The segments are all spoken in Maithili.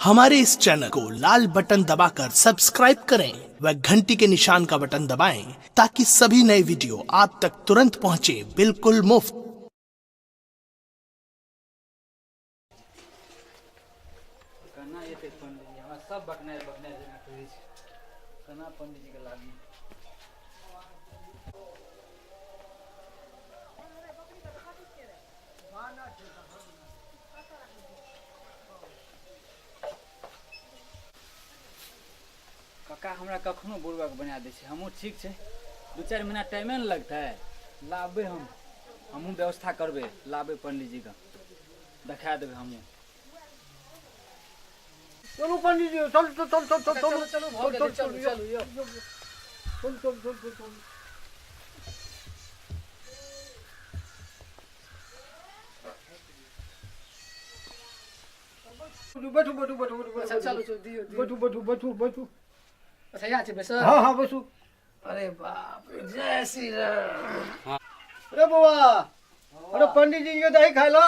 हमारे इस चैनल को लाल बटन दबाकर सब्सक्राइब करें व घंटी के निशान का बटन दबाएं ताकि सभी नए वीडियो आप तक तुरंत पहुंचे बिल्कुल मुफ्त। केना एतै पंडीजी? हमरा सब बकनाइ बकनाइ जेना कहै छै। केना पंडीजीके लागी? कक्का हमरा कखनो बुढ़बाके बना दै छै। हमहूँ ठीक छै, 2-4 महीना टाइमे ने लगतै, लाबबै हम, हमहूँ व्यवस्था करबै, लाबबै पंडीजीके, देखा देबै हमहूँ। चलू पंडीजी, चलू चलू चलू चलू चलू चलू, भऽ गेलै, चलू चलू यौ। चलू चलू चलू चलू। बैठू बैठू बैठू बैठू। अच्छा चलू चलू, दियौ दियौ। बैठू बैठू बैठू बैठू। अच्छा यहाँ छै बैसल? हाँ हाँ बैठू। अरे बाप रे, जय श्री राम। अरे बौआ, अरे पंडीजी के दही खाय लो।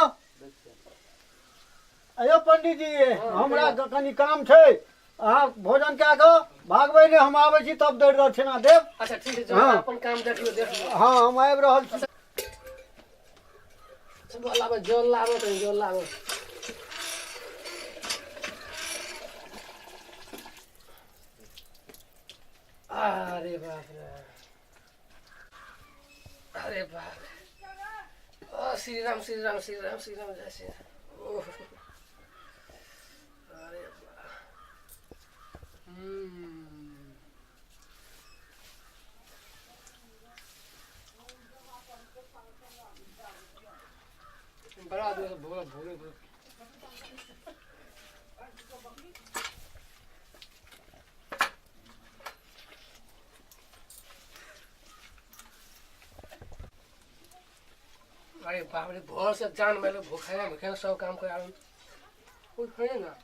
अयो पंडीजी, हमरा कनि काम छै, अहाँ भोजन कए कऽ भागबै नहि, हम आबै छी तब दौड़ दक्षिणा देब। अच्छा ठीक छै, हाँ। अपन काम देखियौ देखियौ। हाँ हम आबि रहल छी। लाबो जल, लाबो तनी जल लाबो। अरे बाप रे, अरे बाप रे, ओ श्री राम श्री राम श्री राम श्री राम जय श्री राम। ओह अरे बाप। बड़ा आदमी सब भोला भोले भोले। अरे बाप रे, भोर से जान मेले भूखे भूखे सब काम कर आलू कुछ खाइए ना।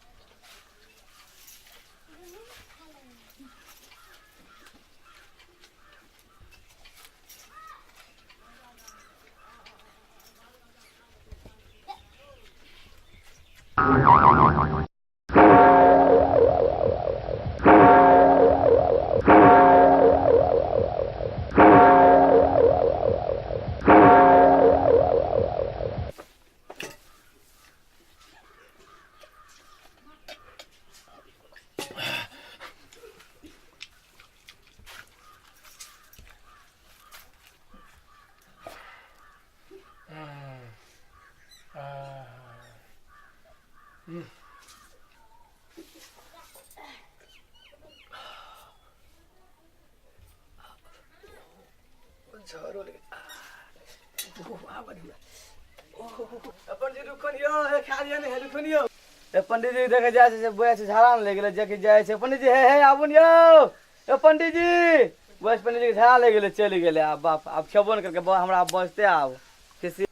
झरो लगे। पंडीजी रुकन यौ, हे खा लिअ ने, हे रुकन यौ। ए पंडीजी देखे जाइ छै से बोया छै, झाड़ा ने लागि गेलै, जेकि जाइ छै। पंडीजी हे हे आबू ने यौ। ए पंडीजी बस, पंडीजी के झाड़ा लागि गेलै, चलि गेलै। आब बाप आब खेबो ने करके, हमरा आब बचते आब किसी।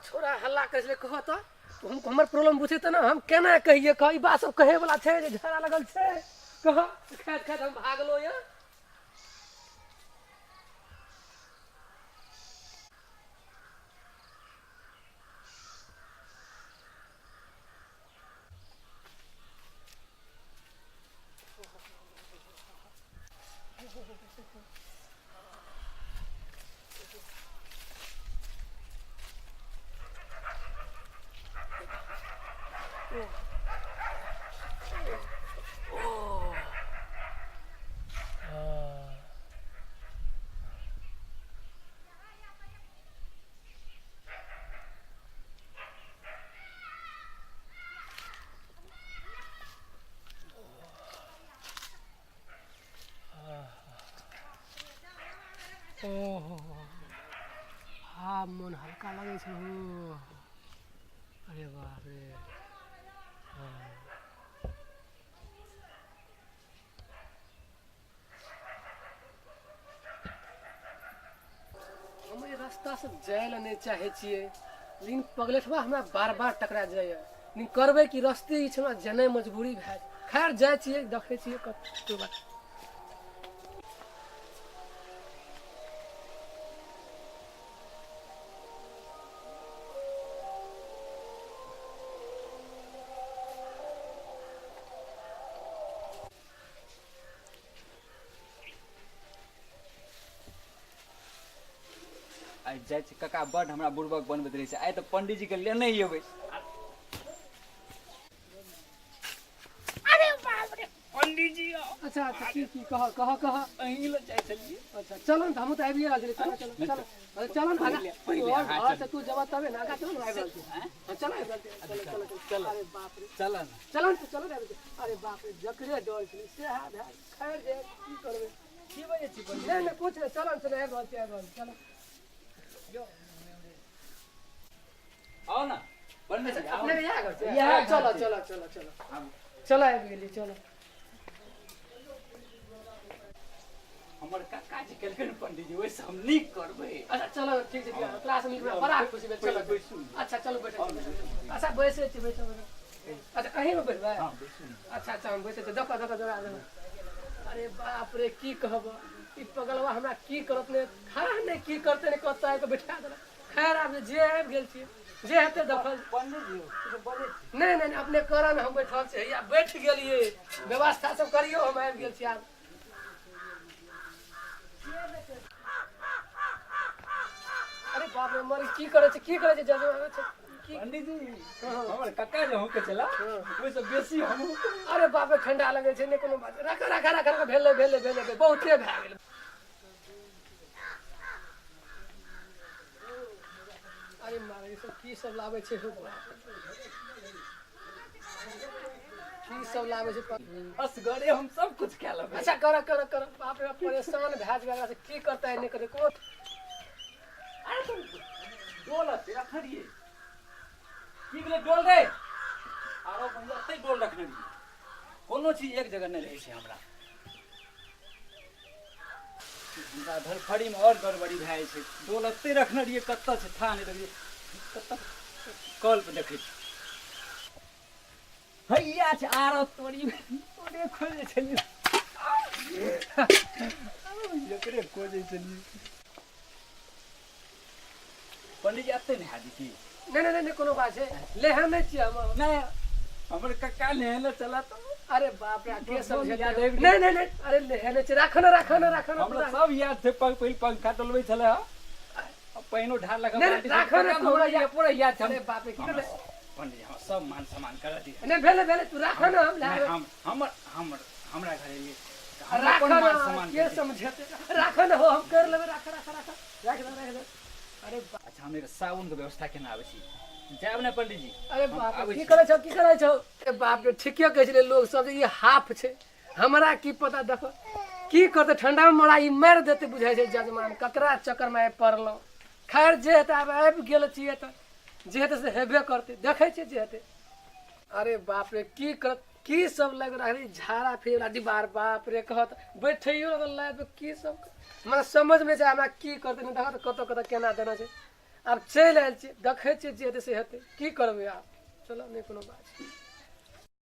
छोरा हल्ला करै छलै, कह तऽ हम हमर प्रॉब्लम बुझे तऽ ने हम केना कहियै? कह, ई बात सब कहै वाला छै जे झगड़ा लगल छै? कह, खाइत खाइत हम भागलो यऽ। ओहो, आब मोन हल्का लगै छै हो। अरे बाप रे। हाँ। हम एहि रास्तासँ जाय लए नहि चाहै छियै, लेकिन पगलेठवा हमरा बार बार टकरा जाइए। लेकिन करबै कि, रस्ते ई छै, हमरा जेनाइ मजबूरी भए जाइ। खैर, जाइ छियै, देखै छियै कतौ बात। जाइ छै काका बड हमरा बुड़बक बनबैत रहै छै। आइ तऽ पंडीजी के लेने एबै। अरे बाप रे पंडीजी। अच्छा अच्छा, की की कह कह कह। अहीं लग जाइ छलियै। अच्छा चलो ने, हमहूँ तऽ आबिए रहल छलियै। चलो चलो चलो, अरे चलो ने आगा। पहिले तू अहाँ घर से तू जब तबे ने आगा। चलो ने, आबि रहल छी। हाँ, चलो आबि रहल छी। चलो चलो चलो। अरे बाप रे, चल ने। चलो ने, चलो ने, आबि गेल। अरे बाप रे, जकरे डर छलै सएह भए गेल। खैर जे की करबै। की बजै छी पंडीजी? नहि नहि, कुछ नहि। चलो ने, चलो, आबि रहल छी, आबि रहल छी, चलो। आउ ने पंडीजी, आउ। अपने इएह घर छै? इएह घर चलो छै। चलो चलो चलो चलो, आबि गेली, चलो। हमर काका जी केलखिन पंडीजी, ओहिसँ हम नीक करबै। अच्छा चलो, ठीक छै। तोरा से नीक हमरा बड़ा खुशी भेल। चलो। बैसू। अच्छा चलो, बैठो। अच्छा बैसै छी, बैठो बैठो। अच्छा अहीँमे बैठबै? हँ, बैसू ने। अच्छा अच्छा, हम बैसै छी। देखो देखो, जोड़ा देखो। अरे बाप रे, की कहब, ई पगलवा हमरा की करत ने खा ने की करते ने कतऽ आबि कऽ बैठा देलक। खैर आब जे आबि गेल छियै, जे हेतै देखल। पंडीजी किछु बजै छी? नहि नहि नहि, अपने करऽ ने, हम बैठल छी। हैया बैठ गेलियै, व्यवस्था सब करियौ, हम आबि गेल छी आब। अरे बाप रे, मर की करै छै, की करै छै? जज छै की? पंडीजी, हमर काका जे हुके छला ओहिसँ बेसी हम। अरे बाप रे, ठंडा लगै छै। नहि कोनो बात, राख राख राख राख। भेलै भेलै भेलै, बहुते भए गेल। अरे मारे, ई सब की सब लाबै छै हो बाप? की सब लाबै छै? असगरे हम सब कुछ कए लेबै। अच्छा कर कर कर। बाप रे बाप, परेशान भए जेबै एकरा से। की करतै नहि करतै कोनो। अरे तुम डोल छै रखने रहियै, की भेलै डोल रे? आरो भैया एतै डोल रखने रहियै। कोनो चीज एक जगह नहि रहै छै। हमरा हमरा धरफड़ीमे आओर गड़बड़ी भए जाइ छै। डोल एतै रखने रहियै, कतऽ छै था नहि देखलियै। कतऽ कल पर देखै छी, हैया छै। आरो तोरी तोरे खोजै छलियै, एकरे खोजै छलियै। पंडीजी एतै नहा दी की? नहि नहि नहि, कोनो बात छै, लेहे नहि छियै हम। नहि, हमर कक्का नहेले चला तऽ। अरे बाप रे, के सब याद आबि गेल। नहि नहि नहि, अरे लेहे नहि छै। राख ने, राख ने, राख ने। हमरा सब याद छै। पहिल पंखा डोलबै छलै हँ, आ पानिओ ढारलक। नहि, नहि, राखऽ ने, हमरा पूरा याद छै। अरे बाप रे, की करबै? पंडीजी, हमरा सब मान सम्मान कर दिअ। नहि, भेलै भेलै, तू राख ने, हम नहि, लए। हम हमर हमर हमरा घर एलियै तऽ हम राख अपन ने। मान सम्मान के करै छी। समझेतै? राख ने हो, हम कर लेबै। राख राख राख, राख दे, राख दे। अरे बाप। अच्छा, हम एक साबुनके व्यवस्था केना आबै छी, जायब ने पंडीजी? अरे हम बाप रे, आबै की छी। करै छौ, की करै छौ? अरे बाप रे, ठीके कहै छलै लोग सब जे ई हाफ छै। हमरा की पता, देखो की करतै। ठंडा मे मरा ई मारि देतै बुझाइ छै जजमान। ककरा चक्कर मे आबि पड़लहुँ। खैर जे हेतै, आब आबि गेल छियै तऽ जे हेतै से हेबे करतै। देखै छियै जे हेतै। अरे बाप रे, की करत, की सब लागि रहल ई झाड़ा फेर दीवार। बाप रे, कहत बैठैयो लगल लाइफ। की सब हमरा समझ मे छै, हमरा की करतै नहि। देखत कतऽ कतऽ केना देना छै। आब चलि आयल छियै, देखै छियै जे हेतै से हेतै। की करबै आब? चलो, नहि कोनो बात छै।